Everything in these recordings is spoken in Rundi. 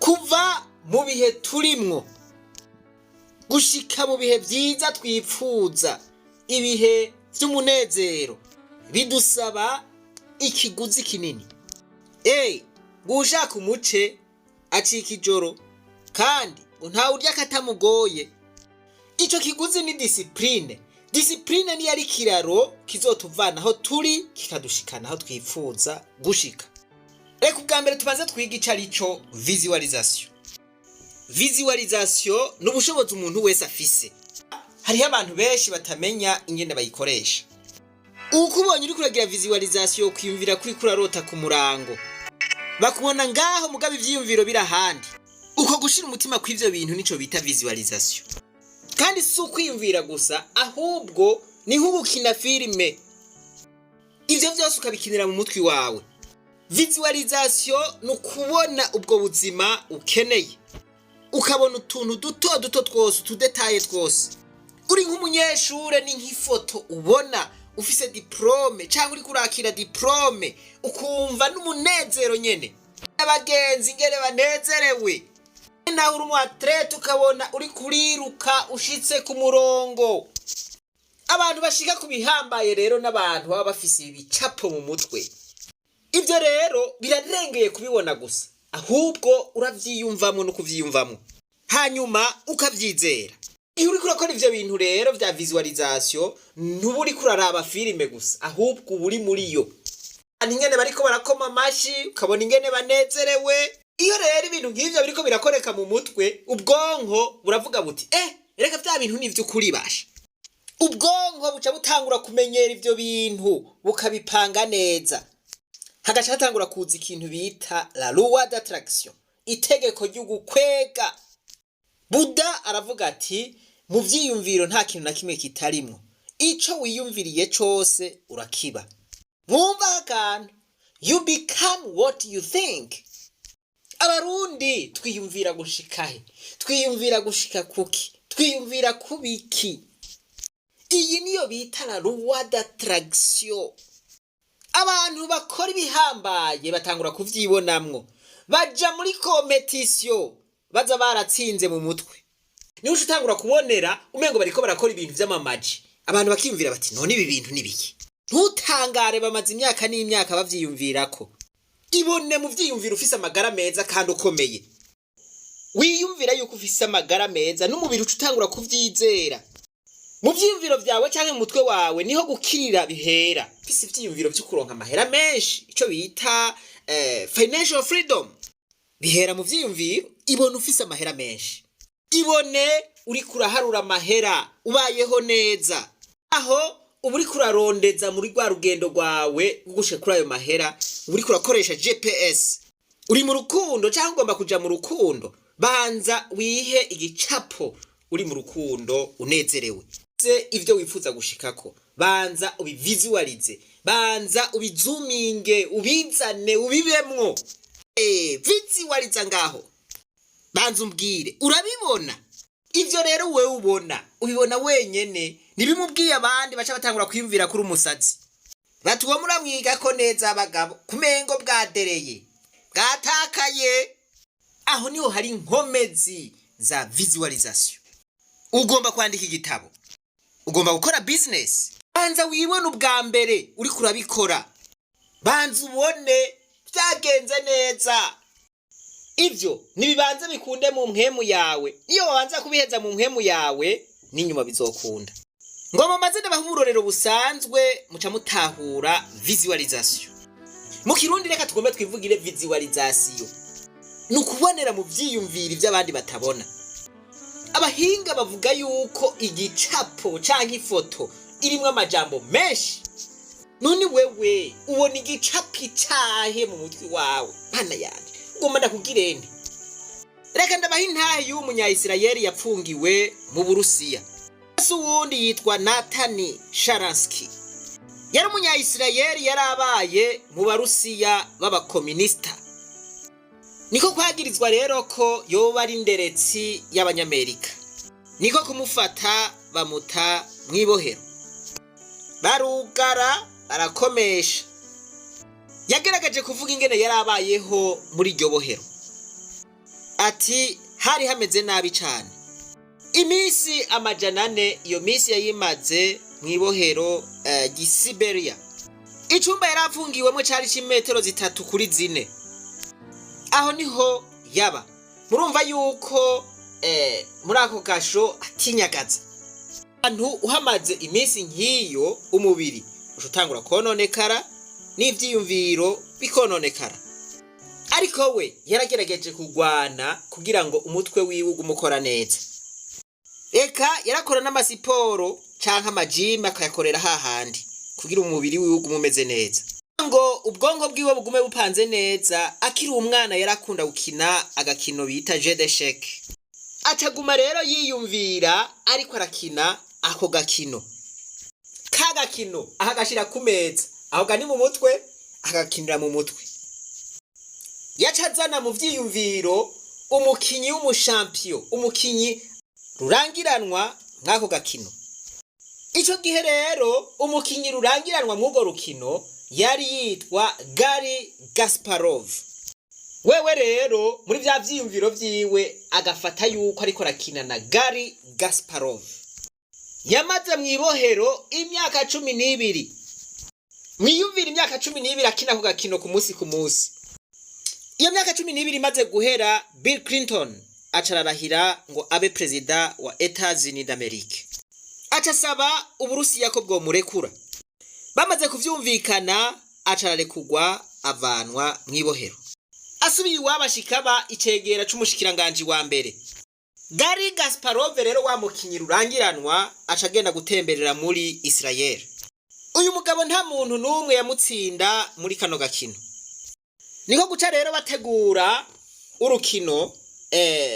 Kuva mu bihe turimwo gushika mu bihe vyiza twipfuza, ibihe vy'umunezero, bidusaba ikiguzi kinini. Ngo uwushaka umuce acika ijoro, kandi ngo ntawe urya akatamugoye. Ico kiguzi ni discipline. Discipline niyo ari ikiraro kizotuvana aho turi kikadushikana aho twipfuza gushika. Reka ubwa mbere tubanze twige ico ari cyo visualisation. Visualisation ni ubushobozi umuntu wese afise. Hariho abantu benshi batamenya ingene bayikoresha. Uko ubonye uriko uragira visualisation, kwiyumvira ko uriko urarota ku murango, bakubona ngaho, mugabo ivyiyumviro biri ahandi. Uko gushira umutima kw'ivyo bintu nico bita visualisation. Kandi si ukwiyumvira gusa, ahubwo ni nko gukina filime, ivyo vyose ukabikinira mu mutwi wawe. Visualisation ni ukubona ubwo buzima ukeneye, ukabona utuntu duto duto twose, utu détails twose. Uri nk'umunyeshure, ni nk'ifoto ubona ufise diplôme cyangwa uriko urakira diplôme, ukumva n'umunezero nyene, abagenzi ingene banezerewe. Naho uri umu athlète, ukabona uri kuriruka ushitse ku murongo. Abantu bashika ku bihambaye rero n'abantu baba bafise ibi bicapo mu mutwe. Ibyo rero birarengeye kubibona gusa, ahubwo uravyiyumvamwo no kuvyiyumvamwo, hanyuma ukavyizera. Iyo uriko urakora ivyo bintu rero vya visualisation, ntuba uriko uraraba filime gusa, ahubwo uba uri muri yo. Ingene bariko barakoma amashi, ukabona ingene banezerewe. Iyo rero ibintu nk'ivyo biriko birakoreka mu mutwe, ubwonko buravuga buti: "Reka vya bintu ni ivy'ukuri basha." Ubwonko buca butangura kumenyera ivyo bintu, bukabipanga neza, hagaca hatangura kuza ikintu bita la loi d'attraction, itegeko ry'ugukwega. Buda aravuga ati: "Mu vyiyumviro nta kintu na kimwe kitarimwo, ico wiyumviriye cose urakiba." Mwumva akantu: you become what you think. Abarundi twiyumvira gushika he? Twiyumvira gushika kuki? Twiyumvira kubiki? Iyi niyo bita la loi d'attraction. Abantu bakora ibihambaye batangura kuvyibonamwo, baja muri compétition baza baratsinze mu mutwe. Niho uca utangura kubonera umengo bariko barakora ibintu vy'amamaji, abantu bakiyumvira bati: "None ibi bintu ni biki?" Ntutangare, bamaze imyaka n'imyaka bavyiyumvirako. Ibone mu vyiyumviro ufise amagara meza kandi ukomeye. Wiyumvira yuko ufise amagara meza, n'umubiri uca utangura kuvyizera. Mu vyiyumviro vyawe canke mu mutwe wawe niho gukirira bihera. Ufise ivyiyumviro vyo kuronka amahera menshi, ico bita financial freedom, bihera mu vyiyumviro. Ibone ufise amahera menshi, ibone uriko uraharura amahera, ubayeho neza. Aho uba uriko urarondeza muri rwa rugendo rwawe rwo gushika kuri ayo mahera, uba uriko urakoresha GPS. Uri mu rukundo cyangwa ugomba kuja mu rukundo, banza wihe igicapo uri mu rukundo unezerewe. Se ivyo wifuza gushikako, banza ubivisualize, banza ubizuminge, ubizane, ubibemwo. Visualiza ngaho, banza umbwire urabibona. Ivyo rero wewe ubona, ubibona wenyene. Ntibimubwiye abandi, baca batangura kwiyumvira kuri umusazi, bati: "Uwo muramwiga ko neza abagabo kumengo bwadereye, bwatakaye." Aho niho hari inkomezi za visualisation. Ugomba kwandika igitabo, ugomba gukora business, banza wibone ubwa mbere uriko urabikora, banza ubone byagenze neza. Ivyo nibibanze bikunde mu mpwemu yawe. Niyo wabanza kubiheza mu mpwemu yawe, n'inyuma bizokunda. Ngo mumaze ndabaha uburorero busanzwe, muca mutahura visualisation. Mu Kirundi reka tugombe twivugire: visualisation ni ukubonera mu vyiyumviro ivy'abandi batabona. Abahinga bavuga yuko igicapo canke ifoto irimwo amajambo menshi. None wewe ubona igicapo icahe mu mutwe wawe? Mana yanje, ugomba ndakubwire nte? Reka ndabaha intahe y'uwo munyayisirayeli yapfungiwe mu Burusiya. Se uwundi yitwa Natani Sharansky, yari umunyayisirayeli, yari abaye mu Barusiya b'abakominisita. Niko kwagirizwa rero ko yoba ari inderetsi y'Abanyamerika, niko kumufata bamuta mw'ibohero, barugara, barakomesha. Yagerageje kuvuga ingene yari abayeho muri iryo bohero. Ati hari hameze nabi cane. Iminsi 400, iyo minsi yayimaze mw'ibohero Siberia. Icumba yari afungiwemo cari c'imetero 3 kuri 4. Aho niho yaba. Murumva yuko muri ako gasho atinyagaza. Ahantu uhamaze iminsi nk'iyo, umubiri uca utangura kononekara n'ivyiyumviro bikononekara. Ariko we yaragerageje kugwana kugira ngo umutwe wiwe ugume ukora neza. Eka yarakora n'amasiporo canke amajime, akayakorera hahandi kugira umubiri wiwe ugume umeze neza, ngo ubwonko bwiwe bugume bupanze neza. Akiri umwana yarakunda gukina agakino bita jeu d'échec. Acaguma rero yiyumvira ariko arakina ako gakino, ka gakino akagashira ku meza, aho gani mu mutwe, akagakinira mu mutwe. Yaca azana mu vyiyumviro umukinyi w'umushampiyo, umukinyi rurangiranwa mw'ako gakino. Ico gihe rero umukinyi rurangiranwa mw'urwo rukino yari yitwa Gary Gasparov. Wewe rero muri vya vyiyumviro vyiwe agafata yuko ariko arakina na Gary Gasparov. Yamaze mw'ibohero imyaka 12. Mwiyumvira imyaka 12 akina ako gakino ku munsi ku munsi. Iyo myaka 12 imaze guhera, Bill Clinton aca ararahira ngo abe perezida wa Etats-Unis d'Amerique. Aca asaba Uburusiya ko bwomurekura. Bamaze kuvyumvikana, aca ararekurwa, avanwa mw'ibohero. Asubiye iwabo, ashikaba icegera c'umushikiranganji wa mbere. Gary Gasparov rero, wa mukinyi rurangiranwa, aca agenda gutemberera muri Israel. Uyu mugabo nta muntu n'umwe yamutsinda muri kano gakino. Niko guca rero bategura urukino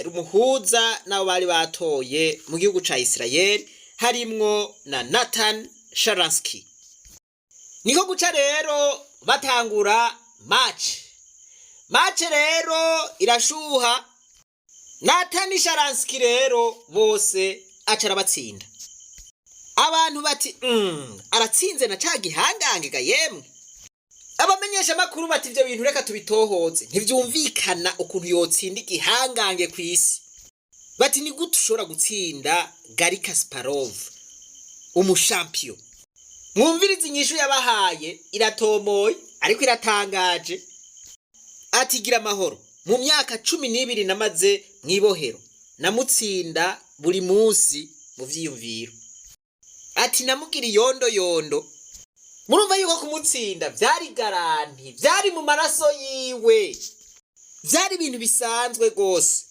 rumuhuza n'abo bari batoye mu gihugu ca Israel, harimwo na Nathan Sharansky. Niko guca rero batangura match. Match rero irashuha. Nathan Sharansky rero bose aca arabatsinda. Abantu bati aratsinze na ca gihangange ga yemwe. Abamenyesha makuru bati ivyo bintu reka tubitohoze, ntivyumvikana ukuntu yotsinda igihangange kw'isi. Bati ni gute ushobora gutsinda Gary Kasparov, umushampiyo? Mwumvirize inyishu yabahaye, iratomoye ariko iratangaje. Ati gira amahoro, mu myaka 12 namaze mw'ibohero namutsinda buri munsi mu vyiyumviro. Ati namugira iyondo yondo. Murumva yuko kumutsinda vyari garanti, vyari mu maraso yiwe, vyari ibintu bisanzwe rwose.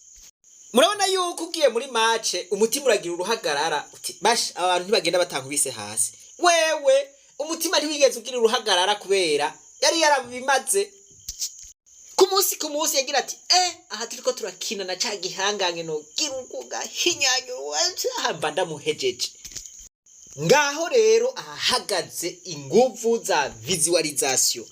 Murabona yuko ugiye muri match umutima uragira uruhagarara, uti basha abantu ntibagenda batankubise hasi. Wewe umutima ntiwigeze ugira uruhagarara kubera yari yarabimaze ku munsi ku munsi. Yagira ati aha turiko turakina na ca gihangange, nogira uko gahinyanyura mba ndamuhejeje. Ngaho rero ahahagaze inguvu za visualisation.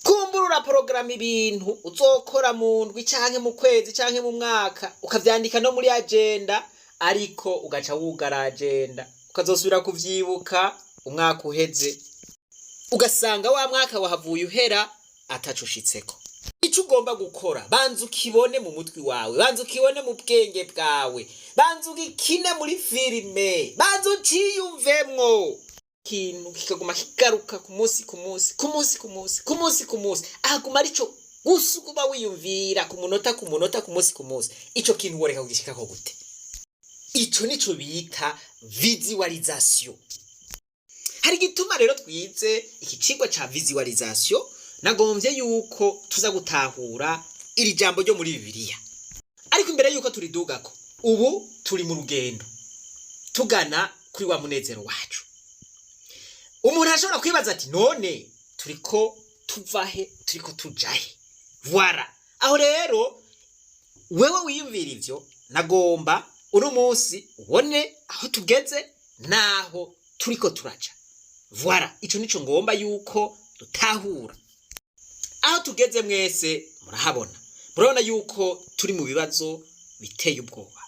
Kumbura uraporogaramu ibintu uzokora mu ndwi canke mu kwezi canke mu mwaka, ukavyandika no muri agenda, ariko ugaca wugara agenda, ukazosubira kuvyibuka umwaka uheze, ugasanga wa mwaka wahavuye uhera ataco ushitseko. Ico ugomba gukora, banza ukibone mu mutwi wawe, banza ukibone mu bwenge bwawe, banza ugikine muri filime, banza uciyumvemwo. Ikintu kikaguma kigaruka ku munsi ku munsi, ku munsi ku munsi, ku munsi ku munsi, ahaguma arico gusa uguma wiyumvira ku munota ku munota, ku munsi ku munsi. Ico kintu woreka kugishikako gute? Ico nico bita visualisation. Hari igituma rero twize iki cigwa ca visualisation. Nagombye yuko tuza gutahura iri jambo ryo muri Bibiliya, ariko imbere yuko turidugako, ubu turi mu rugendo tugana kuri wa munezero wacu. Umuntu ashobora kwibaza ati none turiko tuva he, turiko tuja he? Voilà, aho rero wewe wiyumvira ivyo, nagomba uno munsi ubone aho tugeze naho turiko turaja. Voilà, ico nico ngomba yuko dutahura. Aho tugeze mwese murahabona. Murabona yuko turi mu bibazo biteye ubwoba,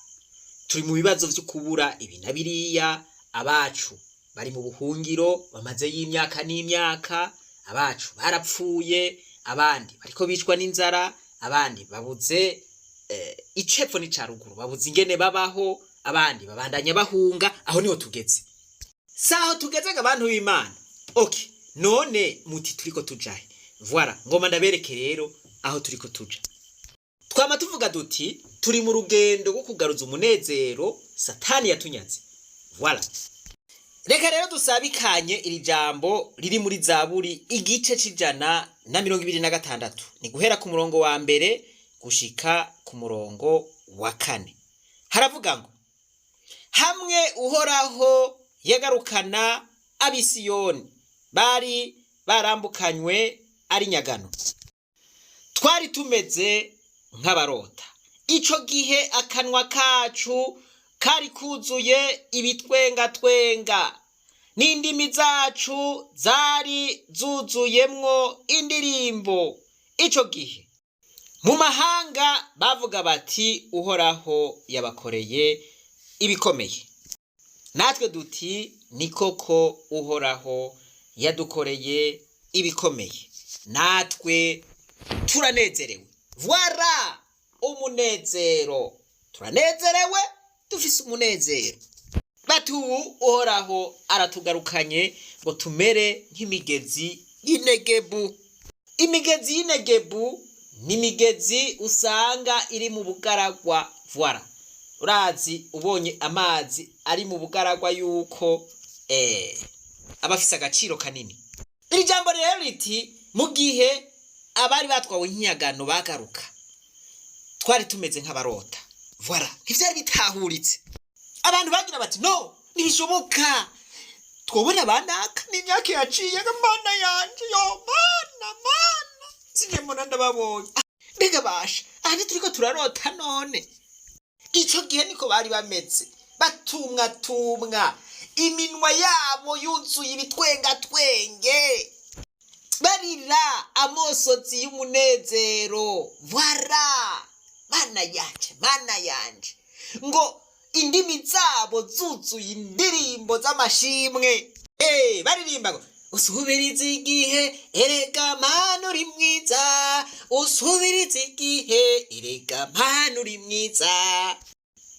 turi mu bibazo vyo kubura ibi na biriya. Abacu bari mu buhungiro bamaze y'imyaka n'imyaka, abacu barapfuye, abandi bariko bicwa n'inzara, abandi babuze Icepfo n'ica ruguru babuze ingene babaho, abandi babandanya bahunga. Aho niho tugeze, saho tugeze ga bantu b'Imana. Okay, none muti turiko tujahe? Voilà, ngoma ndabereke rero aho turiko tuja. Twama tuvuga duti turi mu rugendo rwo kugaruza umunezero Satani yatunyaze. Voilà, reka rero dusabikanye iri jambo riri muri Zaburi igice c'126, ni guhera ku murongo wa mbere gushika ku murongo wa kane. Haravuga ngo: "Hamwe Uhoraho yagarukana ab'Isiyoni bari barambukanywe ari nyagano, twari tumeze nk'abarota. Ico gihe akanwa kacu kari kuzuye ibitwengatwenga, n'indimi zacu zari zuzuyemwo indirimbo. Ico gihe mu mahanga bavuga bati: 'Uhoraho yabakoreye ibikomeye.' Natwe duti: 'Ni koko, Uhoraho yadukoreye ibikomeye, natwe turanezerewe.'" Voilà, umunezero, turanezerewe, dufise umunezero. Bati ubu Uhoraho aratugarukanye ngo tumere nk'imigezi y'Inegebu. Imigezi y'Inegebu ni imigezi usanga iri mu bugaragwa. Voilà, urazi ubonye amazi ari mu bugaragwa yuko aba afise agaciro kanini. Iri jambo rero riti: mu gihe abari batwawe nk'inyagano bagaruka, twari tumeze nk'abarota. Voilà, ntivyari bitahuritse. Abantu bagira bati: "No, ntibishoboka, twobona banaka n'imyaka yaciye. Mana yanje, yo Mana, Mana, sinje mbona ndababonye. Mbega basha, aha ntituriko turarota none?" Ico gihe niko bari bameze, batumwatumwa, iminwa yabo yuzuye ibitwengatwenge, barira amosozi y'umunezero. Voilà, Mana yanje, Mana yanje, ngo indimi zabo zuzuye indirimbo z'amashimwe. Baririmba ngo: "Usubiriza igihe, erega Mana uri mwiza, usubiriza igihe, erega Mana uri mwiza."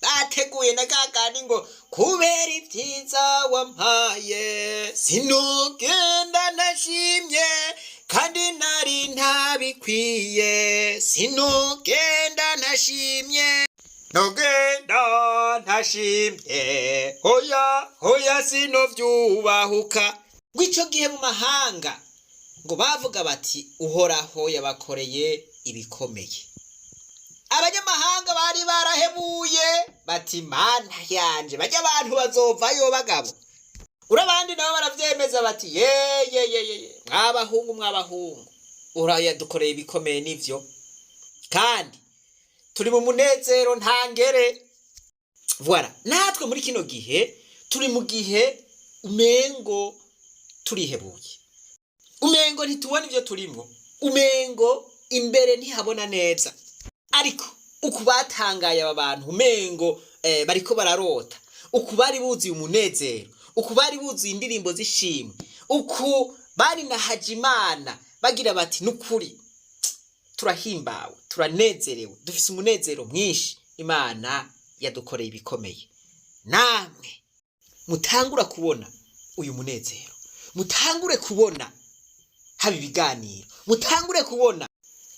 Bateguye na kakandi ngo: "Kubera ibyiza wampaye, sinugenda ntashimye, kandi nari ntabikwiye, sinugenda ntashimye, nogenda ntashimye, hoya hoya, sinovyubahuka." Ngo ico gihe mu mahanga ngo bavuga bati: "Uhoraho yabakoreye ibikomeye." Abanyamahanga bari barahebuye bati: "Mana yanje, bajya abantu bazovayo bagabo." Urabandi nabo baravyemeza bati: "Ye ye ye ye, mwabahungu, mwabahungu, Uhoraho yadukoreye ibikomeye." Nivyo, kandi turi mu munezero ntangere. Voilà, natwe muri kino gihe turi mu gihe umengo turihebuye, umengo ntitubona ivyo turimwo, umengo imbere ntihabona neza. Ariko uku batangaye aba bantu, umengo bariko bararota, uku bari buzuye umunezero, uku bari buzuye indirimbo z'ishimwe, uku bari na Hajimana bagira bati: "Nukuri turahimbawe, turanezerewe, dufise umunezero mwinshi, Imana yadukoreye ibikomeye." Namwe mutangura kubona uyu munezero, mutangure kubona haba ibiganiro, mutangure kubona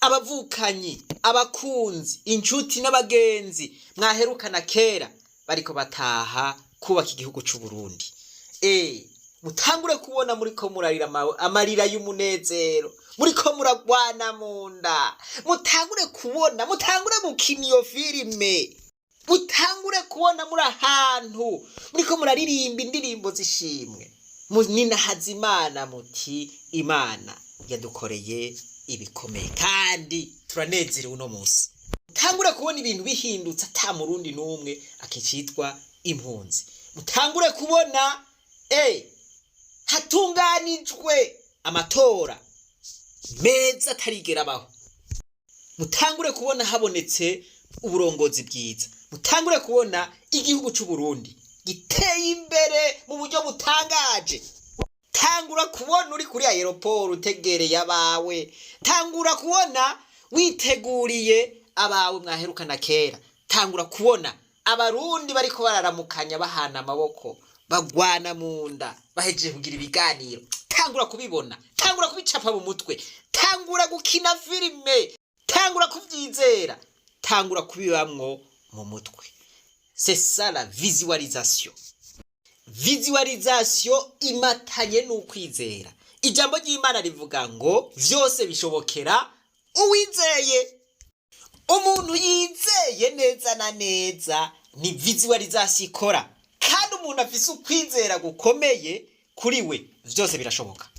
abavukanyi, abakunzi, inshuti n'abagenzi mwaherukana kera bariko bataha kubaka igihugu c'u Burundi. Mutangure kubona muriko murarira amarira y'umunezero, muriko muragwana mu nda. Mutangure kubona, mutangure gukina iyo filime, mutangure kubona muri ahantu muriko muraririmba indirimbo z'ishimwe, ninahaza Imana, muti: "Imana yadukoreye ibikomeye kandi turanezerewe uno munsi." Mutangure kubona ibintu bihindutse, ata murundi n'umwe akicitwa impunzi. Mutangure kubona hatunganijwe amatora meza atarigera abaho. Mutangure kubona habonetse uburongozi bwiza. Mutangure kubona igihugu c'u Burundi giteye imbere mu buryo butangaje. Tangura kubona uri kuri aéroport utegereye abawe. Tangura kubona witeguriye abawe mwaherukana kera. Tangura kubona Abarundi bariko bararamukanya, bahana amaboko, bagwana mu nda, bahejeje kugira ibiganiro. Tangura kubibona, tangura kubicapa mu mutwe, tangura gukina filime, tangura kuvyizera, tangura kubibamwo mu mutwe. C'est ça la visualisation. Visualisation imatanye n'ukwizera. Ijambo ry'Imana rivuga ngo vyose bishobokera uwizeye. Umuntu yizeye neza na neza ni visualisation ikora, kandi umuntu afise ukwizera gukomeye, kuri we vyose birashoboka.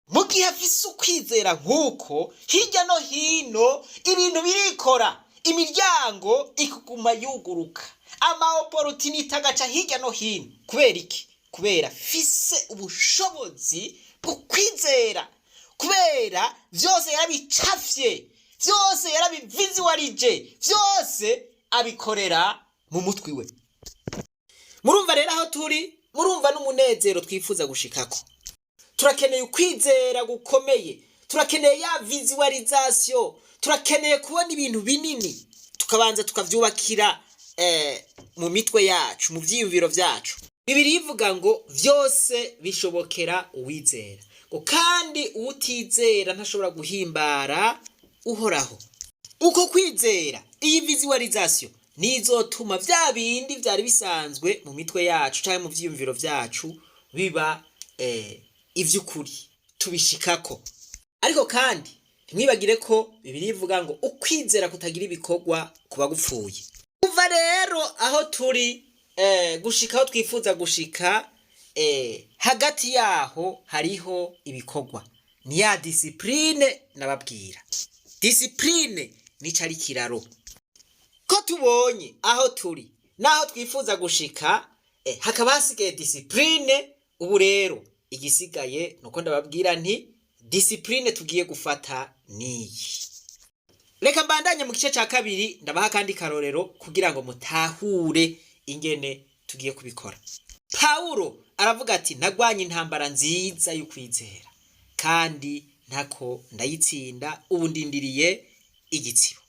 Mu gihe afise ukwizera nk'uko, hirya no hino ibintu birikora, imiryango ikuguma yuguruka, ama opportunités agaca hirya no hino. Kubera iki? Kubera afise ubushobozi bwo kwizera, kubera vyose yarabicafye, vyose yarabivisualije, vyose abikorera mu mutwe we. Murumva rero aho turi, murumva n'umunezero twifuza gushikako. Turakeneye ukwizera gukomeye, turakeneye ya visualisation, turakeneye kubona ibintu binini, tukabanza tukavyubakira mu mitwe yacu, mu vyiyumviro vyacu. Bibiliya ivuga ngo vyose bishobokera uwizera, ngo kandi uwutizera ntashobora guhimbara Uhoraho. Uko kwizera, iyi visualisation nizotuma vya bindi vyari bisanzwe mu mitwe yacu canke mu vyiyumviro vyacu biba ivy'ukuri, tubishikako. Ariko kandi ntimwibagire ko Bibiliya ivuga ngo ukwizera kutagira ibikorwa kuba gupfuye. Kuva rero aho turi gushika aho twifuza gushika, hagati yaho hariho ibikorwa, ni ya discipline nababwira. Discipline nico ari kiraro ko tubonye aho turi n'aho twifuza gushika, hakaba hasigaye discipline. Ubu rero igisigaye nuko ndababwira nti discipline tugiye gufata niyi. Reka mbandanye mu gice ca kabiri, ndabaha kandi karorero kugira ngo mutahure ingene tugiye kubikora. Pawulo aravuga ati: "Nagwanye intambara nziza y'ukwizera, kandi ntako ndayitsinda, ubu ndindiriye igitsibo."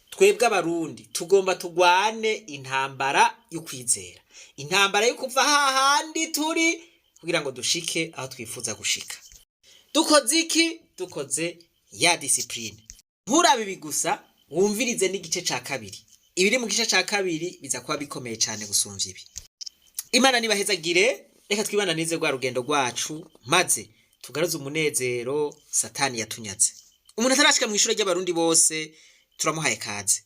Twebwe Abarundi tugomba tugwane intambara y'ukwizera, intambara yo kuva hahandi turi kugira ngo dushike aho twifuza gushika. Dukoze iki? Dukoze ya discipline. Nturabe ibi gusa, wumvirize n'igice ca kabiri. Ibiri mu gice ca kabiri biza kuba bikomeye cyane gusumvya ibi. Imana nibahezagire. Reka twibananize rwa rugendo rwacu, maze tugaruze umunezero Satani yatunyaze. Umuntu atarashika mu ishuri ry'Abarundi bose, turamuhaye kaze.